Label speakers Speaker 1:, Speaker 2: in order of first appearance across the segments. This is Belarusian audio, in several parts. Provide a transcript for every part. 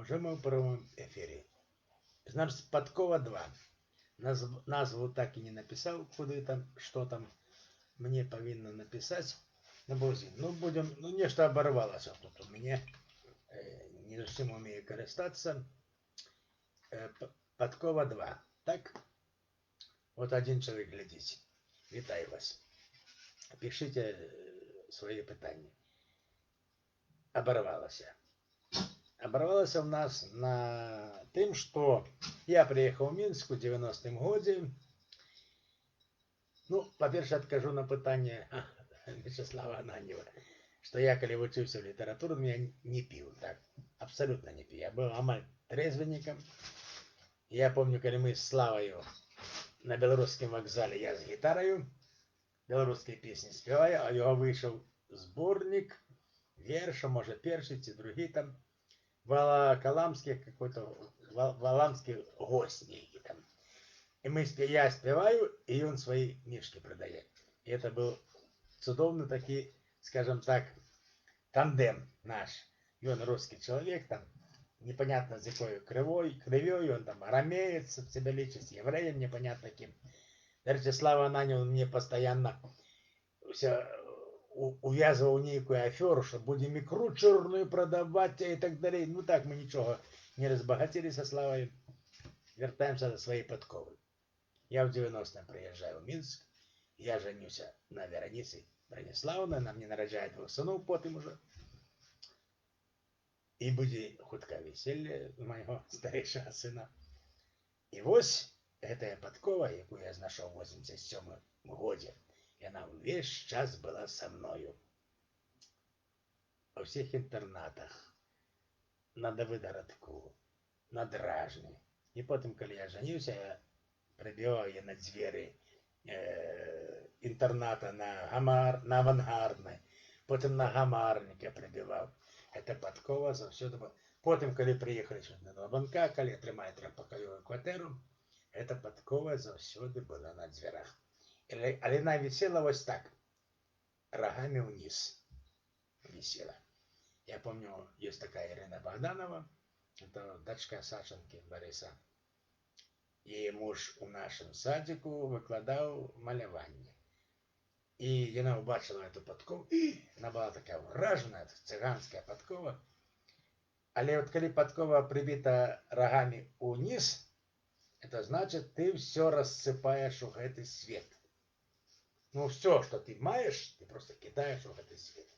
Speaker 1: Ужо мы ў прамым эфіры. Значит, «Подкова 2». Назву так і не напісаў, куды там, што там мне павінна напісаць. Ну, бог з ім. Ну, будем, ну, нешта абарвалася тут у мяне. Не зусім умею карыстацца. «Подкова 2». Так? Вот один чалавек глядзіць. Вітаю вас. Пішыце свае пытанні. Абарвалася. Абарвалася ў нас на тым, што я прыехаў у Мінск у 90-м годзе. Ну, па-першае, адкажу на пытанне Вячаслава Ананьева, што я, калі вучыўся ў літаратурным, я не піў, так, абсалютна не піў. Я быў амаль трезвенником. Я помню, калі мы з Славаю на Беларускім вакзале, я з гітараю, беларускія песні спяваю, а яго выйшаў зборнік верша, можа, першы ці другі там, Валакаламскі какой-то, Валаамскі гость нейкі там. І я спяваю, і ён свае кніжкі прадае. І это был цудоўны такі, скажем так, тандем наш. Ён русский человек, там, непонятно з якой крывёй, он там арамеец, себя лічыць, евреем, непонятно кем. Дарэчы, Слава Ананьев мне постоянно всё увязываў нейкую аферу, что будем икру черную продавать и так далее. Ну так мы ничего не разбогатели со Славой. Вяртаемся до своей подковы. Я в 90-м приезжаю в Минск, я женюся на Веронице Брониславовне, она мне нараджае двух сынов потым уже. І будзе хутка веселье майго старэйшага сына. І вось гэтая подкова, якую я знайшоў у 87 годзе, яна ўвесь час была са мною. Ва ўсіх інтэрнатах, на Давыдарадку, на Дражні. І потым, калі я жаніўся, я прыбіваў яе на дзверы інтэрната на Авангарднай, потым на Гамарніка прыбіваў. Гэта подкова заўсёды была. Потым, калі прыехалі сюды на Лабанка, калі атрымалі трохпакаёвую кватэру, эта подкова заўсёды была на дзвярах. Але яна вісела вось так, рогами вниз висела. Я помню, есть такая Ирина Богданова, это дочка Сашеньки Бориса. Яе муж у нашым садику выкладаў маляванне. І яна ўбачыла эту подкову, і она была такая ўражаная, цыганская подкова. Але вот калі подкова прибита рогами униз, это значит, ты все рассыпаешь у гэты свет. Ну, все, что ты маешь, ты просто кидаешь у гэты свет.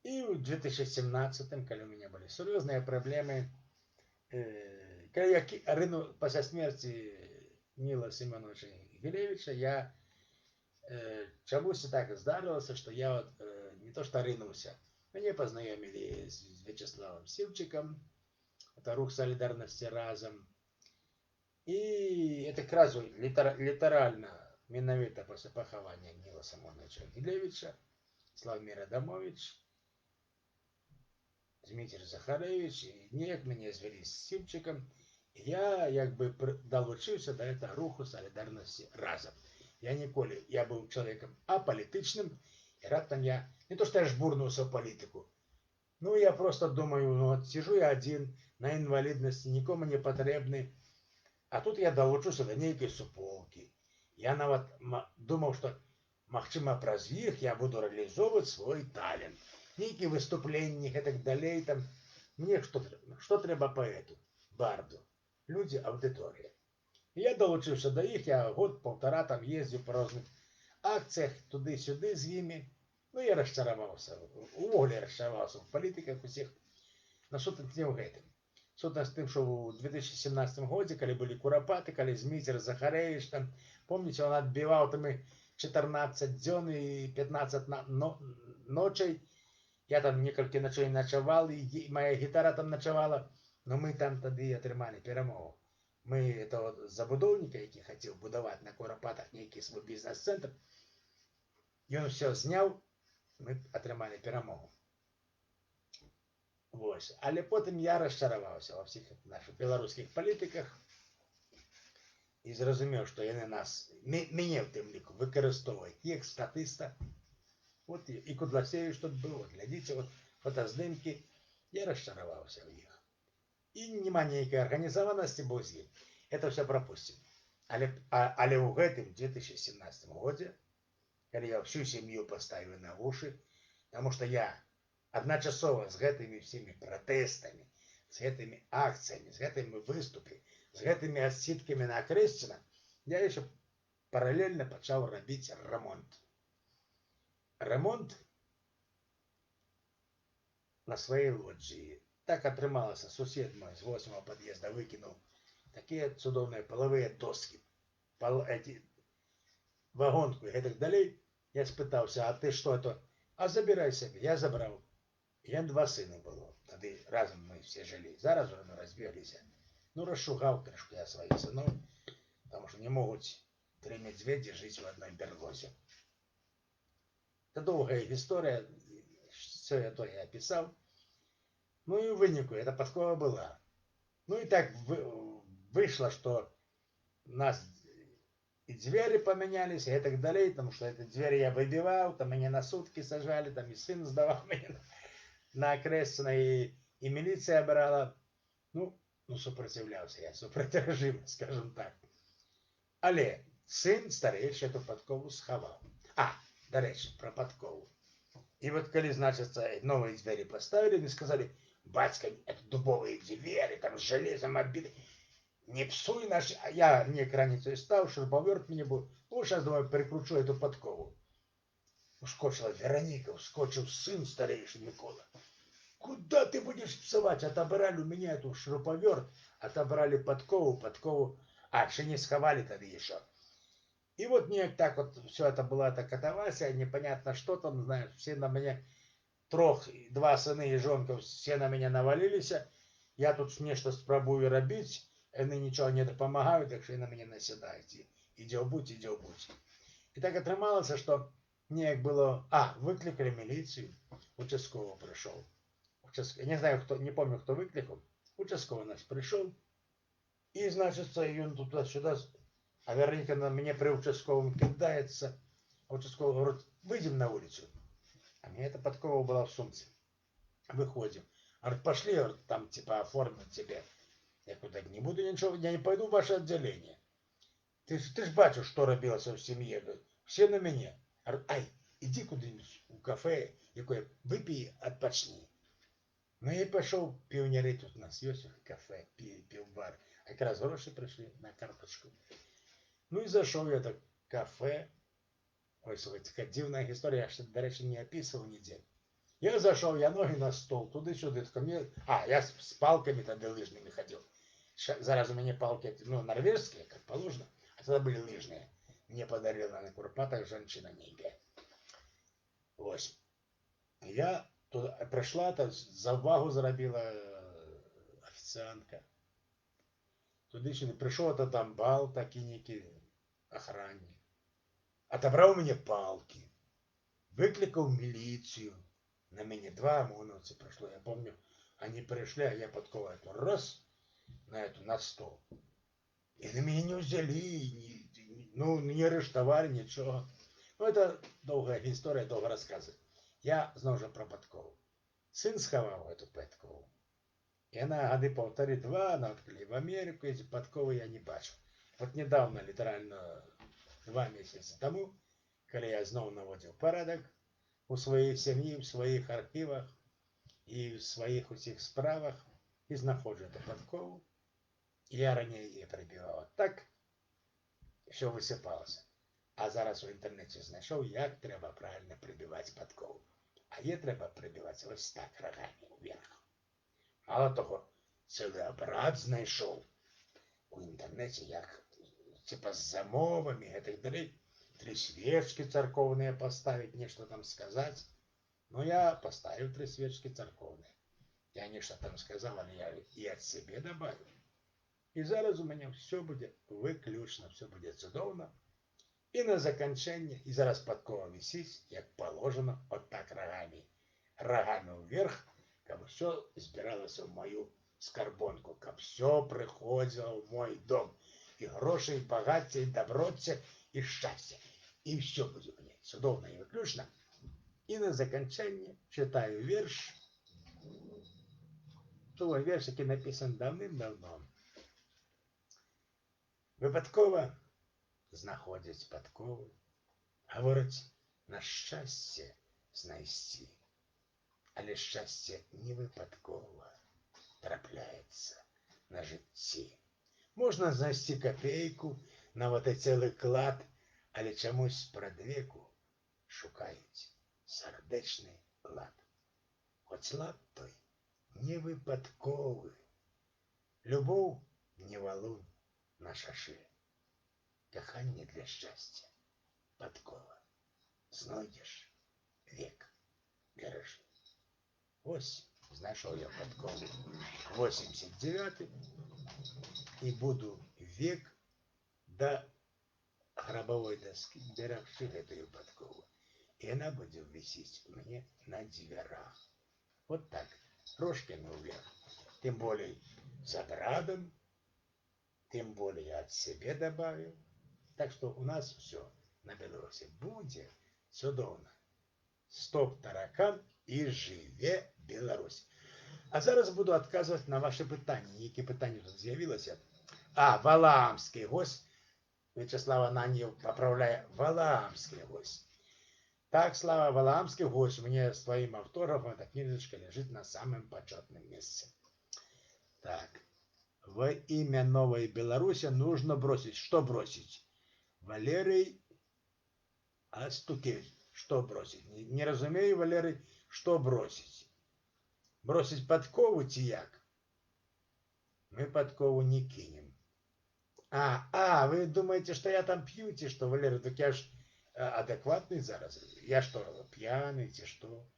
Speaker 1: І ў 2017, калі у меня были сур'ёзныя праблемы, калі я рыну пасля смерти Ніла Семеновича Гілевича, я чамусьці так здарылася, што я вот, не то что рынуўся, мяне пазнаёмілі з Вячаславам Сіўчыкам, это рух солидарности «Разам». І это сразу літаральна менавіта пасля пахавання Ніла Самоновича Гілевича, Славмір Адамович, Зміцер Захарэвіч, і неяк мяне звялі з Сіўчыкам. І я як бы далучыўся да этого руху солидарности «Разам». Я ніколі, я быў чалавекам апалітычным, і раптам я, не то что я жбурнуўся ў палітыку, ну я просто думаю, ну вот сижу я один на інваліднасці, нікому не патрэбны, а тут я далучуся да нейкай суполкі. Я нават думаў, што магчыма, праз іх я буду рэалізоўваць свой талент. Нейкія выступленні і так далей там. Мне што трэба паэту, барду? Людзі, аўдыторыя. І я далучыўся да іх, я год-паўтара там ездзіў па розных акцыях, туды-сюды з імі. Ну, я расчараваўся, увогуле расчараваўся ў палітыках усіх. Но сутнасць не ў гэтым. Сутнасць тым, што ў 2017 годзе, калі былі Курапаты, калі Зміцер Захарэвіч там, помните, он адбіваў там і 14 дзён і 15 ночай. Я там некалькі начэй начавал, і моя гітара там начавала, но мы там тады атрымалі перамогу. Мы этого забудоўніка, які хацеў будаваць на Курапатах нейкі свой бізнес-цэнтр, ён всё зняў, мы атрымалі перамогу. Вось. Але потым я расчараваўся ва ўсіх нашых беларускіх палітыках і зразумеў, што яны нас, мяне ў тым ліку, выкарыстоўваюць як статыста. Вот і Кудласевич тут быў, вот глядзіце, вот фотаздымкі. Я расчараваўся ў іх. І няма нейкай арганізаванасці, бо з ім. Это все пропустим. Але ў гэтым 2017 годзе, калі я всю сям'ю паставіў на вушы, потому что я адначасова з гэтымі всеми пратэстамі, з гэтымі акцыямі, з гэтымі выступамі, з гэтымі адсідкамі на Акрэсціна, я яшчэ паралельна пачаў рабіць рамонт. Рамонт на сваёй лоджыі. Так атрымалася, сусед мой з восьмого пад'езда выкінуў такія цудоўныя палавыя доски, эти, вагонку і гэтак далей. Я спытаўся: «А ты что это?» «А забирай себе». Я забраў. Я два сына было. Тады разам мы все жылі. Зараз уже мы разбегліся. Ну, расшугаў крышку я сваіх сыноў, потому что не могуць тры медведи жить в одной берлозе. Это доўгая гісторыя, все я то я опісаў. Ну і ў выніку эта подкова была. Ну и так вышло, что нас и двери поменялись, и так далее, потому что эти двери я выбивал, там меня на сутки сажали, там и сын сдавал меня на Окрестина, и милиция брала. Ну, сопротивлялся я, супраць рэжыма, скажем так. Але сын старэйшы эту подкову схаваў. А, дарэчы, про подкову. И вот калі, значит, новые двери поставили, мне сказали: «Батька, это дубовые двери, там с железом обиты. Не псуй наш». А я не раніцой стал, шуруповерт мне был. Ну, сейчас, думаю, прикручу эту подкову. Ускочила Вероника, ускочил сын старейший Микола. «Куда ты будешь псовать?» Отобрали у меня эту шуруповерт, отобрали подкову, подкову. А, еще не сховали тогда еще. И вот мне так вот все это было, это катавасия, непонятно что там, знаешь, все на меня, трох, два сыны и жонка, все на меня навалились. Я тут нешта спрабую рабіць, яны нічога не дапамагаюць, так што і на мяне насядаюць. І дзяўбуць, і дзяўбуць. І так атрымалася, што неяк было. А, выклікалі міліцыю, участковый прыйшоў. Я не знаю, кто, не помню, кто выклікаў. Участковый наш пришел. И, значит, и он туда-сюда. А Вероника на меня при участковом кидается. А участковый говорит: «Выйдем на улицу». А мне эта подкова была в сумце. Выходим. Говорит: «Пошли, говорит, там типа оформят тебе». Я говорю: «Так не буду ничего, я не пойду в ваше отделение. Ты ж бачыш, что рабілася в семье. Говорит, все на меня». Говорит: «Ай, иди куда-нибудь у кафе, якое, выпей, отпочни». Ну и пошел пивняры, тут у нас есть кафе, пивбар. Якраз грошы пришли на карточку. Ну и зашел я так в кафе. Ой, слухай, така дивна історія, я ще, до речі, не описував ніде. Я зашел, я ноги на стол, туди-сюди. Тако мне. А, я с палками тогда лыжными ходил. Зараз у меня палки, ну, норвежские, как положено, а тогда были лыжные. Мне подарила на Курпатах женщина нейкая. Ось. Я туда пришла, та завагу зробила официантка. Туди-сюди. Прийшов то там бал такий некий охранник. Отобрав у мене палки. Викликав міліцію. На мене два ОМОНовца пришло. Я помню, они пришли, а я подкову эту раз на эту, на стол. И на меня не взяли, ну, не арештовали, ничего. Ну, это долгая история, долго рассказывать. Я знову ж про подкову. Сын сховал эту подкову. И она годы полторы-два, она вот в Америку, эти подковы я не бачу. Вот недавно, літаральна 2 месяцы тому, калі я зноў наводзіў парадак у сваёй сям'і, в сваіх архівах і в сваіх усіх справах, і знаходжу эту подкову. Я раней яе прыбіваў так, що высыпалася. А зараз у інтэрнэце знайшоў, як трэба правильно прыбіваць подкову. А яе трэба прыбіваць ось так, рогами вверх. Мало того, цілий обряд знайшоў у інтэрнэце, як типа з замовамі і так далей. Три свечки церковные поставить, нешта там сказать. Ну, я поставил три свечки церковные. Я нешта там сказал, але я и от себе добавил. І зараз у мяне все будзе выключна, все будзе цудоўна. І на заканчэнне, і зараз подкова вісіць, як положено, от так рогами, рогами вверх, каб все збіралася в мою скарбонку, каб все прыходзіла в мой дом. І грошы, і багацце, і даброцце, і шчасце. І все будзе мне цудоўна і выключна. І на заканчэнне чытаю верш. Той верш, які напісаны даўным-даўно. Выпадкова знаходзяць падкову, гавораць, на шчасце знайсці. Але шчасце не выпадкова трапляецца на жыцці. Можна знайсці капейку, нават і цэлы клад, але чамусь спрадвеку шукаюць сардэчны лад. Хоць лад той не выпадковы. Любоў не валун на шашы. Каханне для шчасця падкова. Знойдзеш — век беражы. Вось знайшоў я падкову 89 і буду век да грабавой даскі берагчы гэтую падкову. І яна будзе вісіць у мяне на дзвярах. Вот так, рожками вверх. Тем более с обрадом, тем более я от себе добавил. Так что у нас все на Беларуси будет цудоўна. Стоп таракан, і жыве Беларусь. А зараз буду адказваць на ваши пытанні. Які пытанні тут з'явілася? А, Валаамскі гусь. Вячеслав Ананьев папраўляе: Валаамскі гусь. Так, Слава, Валаамскі гусь. Мне с твоим автографом эта книжечка лежит на самом почетном месте. Так. Во имя новой Беларуси нужно бросить. Что бросить? Валерий Астукевич. Что бросить? Не разумею, Валерий, что бросить? Бросить подкову ці як? Мы подкову не кинем. А, вы думаете, что я там пью, ці что, Валерий? Так я ж адэкватны зараз. Я что, пьяный, ці что?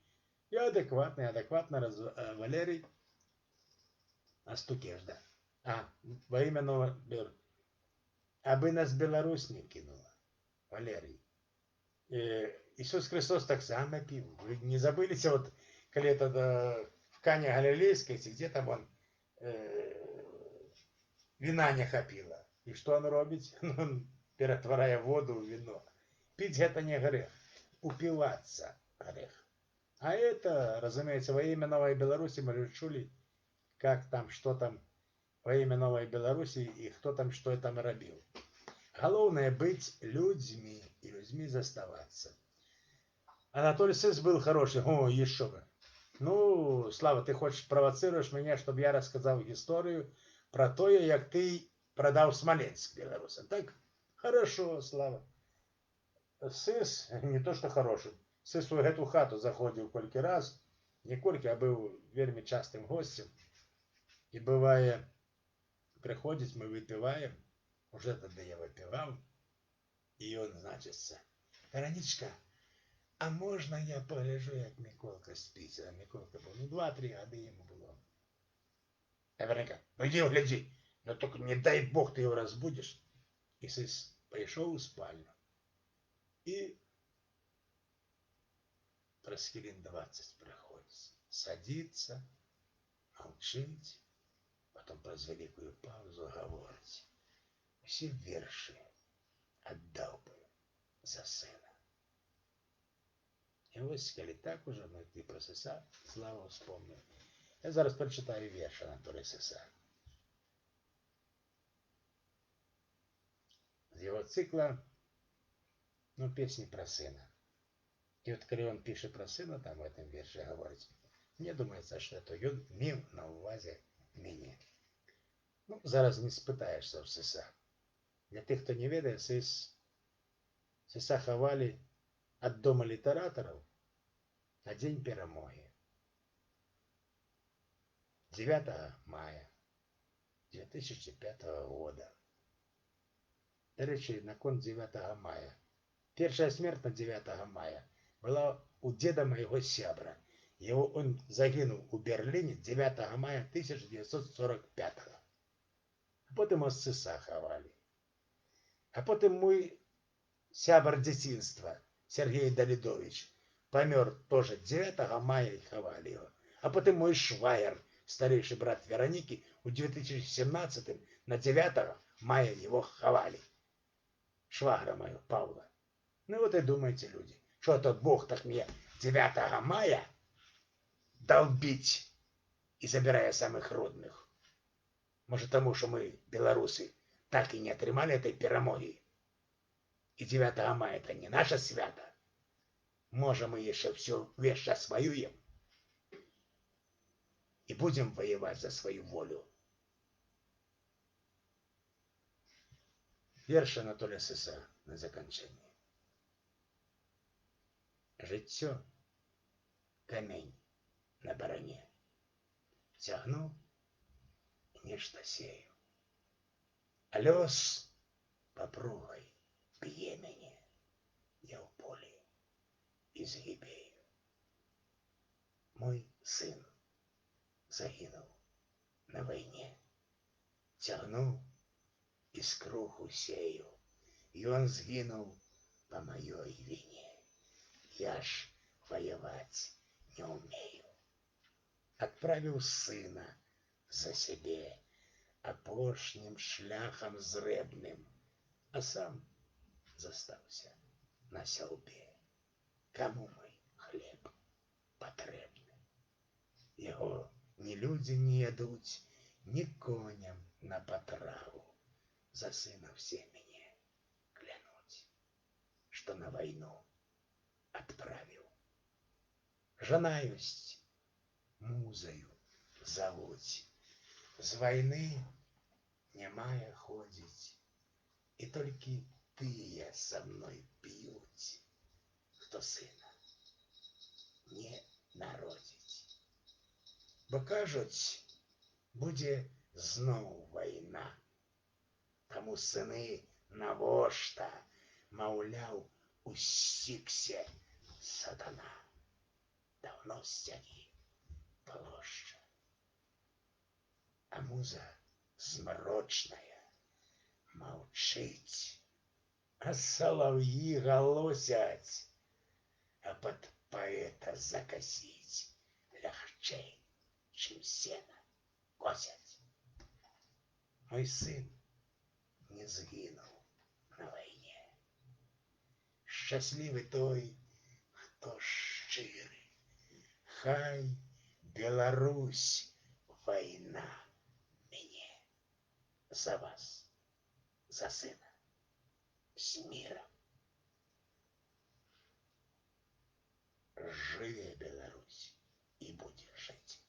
Speaker 1: Я адэкватны, адэкватна, Валерий Астукевич, да. А, во имя нового... Абы нас Беларусь не кинула, Валерий. Иисус Христос таксама піў. Вы не забыліся, вот, калі это в Кане Галилейской, где там он вина не хапіла. І што он робіць? Ну, он ператварае воду ў вино. Піць — гэта не грэх. Упиваться — грех. А это, разумеется, во имя новой Беларуси мы же чулі, как там, что там во имя новой Беларуси и кто там что там рабіў. Галоўнае — быть людьми и людьми заставаться. Анатолий Сыс был хороший. О, еще бы. Ну, Слава, ты хочешь, провоцируешь меня, чтобы я рассказал историю про то, як ты продал Смоленск белорусам. Так? Хорошо, Слава. Сыс не то что хороший. Сыс у гэту хату заходзіў колькі раз. Не колькі, а быў вельмі частым госцем. І бывае, прыходзіць, мы выпіваем. Уже тады я выпіваў. І ён, значыцца: «Вероничка, а можна я пагляджу, як Миколка спіць?» А Миколка был, ну, 2-3 гады ему было. А Вероника: «Ну иди гляди, но только не дай бог ты его разбудишь». И Сыс пришел в спальню. И праз хвілін 20 прыходзіць. Садится, молчит, потом праз вялікую паузу гаворыць: «Усе вершы аддаў бы за сына». І вось, калі так уже, ну, ты про Сыса, Слава, вспомнил. Я зараз прочитаю верш Анатолия Сыса. З его цикла, ну, песни про сына. И вот когда он пишет про сына, там в этом верше говорит, мне думается, что это ён меў на увазе мяне. Ну, зараз не спытаешься ў Сыса. Для тых, хто не ведае, Сыса хавалі ад Дома літаратараў на Дзень перамогі. 9 мая 2005 года. Дарэчы, наконт 9 мая. Першая смерть на 9 мая была у деда моего сябра. Его он загінуў у Берлине 9 мая 1945. А потым ось Сыса хавалі. А потым мой сябар дзяцінства Сергей Далідович памёр тоже 9 мая, і хавалі его. А потым мой швагер, старейший брат Вероники, у 2017 на 9 мая его хавалі. Швагра мою, Павла. Ну вот и думайте, люди, что это Бог так мне 9 мая долбить. І забірае самых родных. Можа, таму, што мы, беларусы, так і не атрымалі этой перамогі. І 9 мая это не наше свята. Можа, мы яшчэ все весь час воюем и будем воевать за свою волю. Верш Анатоля Сыса на заканчэнне. Жыццё — камень на баране. Цягну і нешта сею. А лёс папругай б'е мяне, я ў полі і згібею. Мой сын загінуў на вайне. Цягнуў і скруху сею. Ён згінуў па маёй віне. Я ж ваяваць не ўмею. Адправіў сына за сябе апошнім шляхам зрэбным, а сам застаўся на сялбе. Каму мой хлеб патрэбны? Яго ні людзі не ядуць, ні коням на патраву. За сына все мяне клянуць, што на вайну адправіў. Жана ёсць, Музаю завуць. З вайны нямая ходзіць, і толькі тыя са мной п'юць, хто сына не народзіць. Бо кажуць, будзе зноў вайна. Таму сыны навошта, маўляў, усікся сатана. Даўно сцягі плошча. А Муза змрочная маўчыць, а салаўі галосяць, а пад паэта закасіць лягчэй, чым сена косяць. Мой сын не згінуў на вайне. Шчаслівы той, хто шчыры. Хай Беларусь вайна мяне. За вас, за сына, з мірам. Жыве Беларусь і будзе жыць.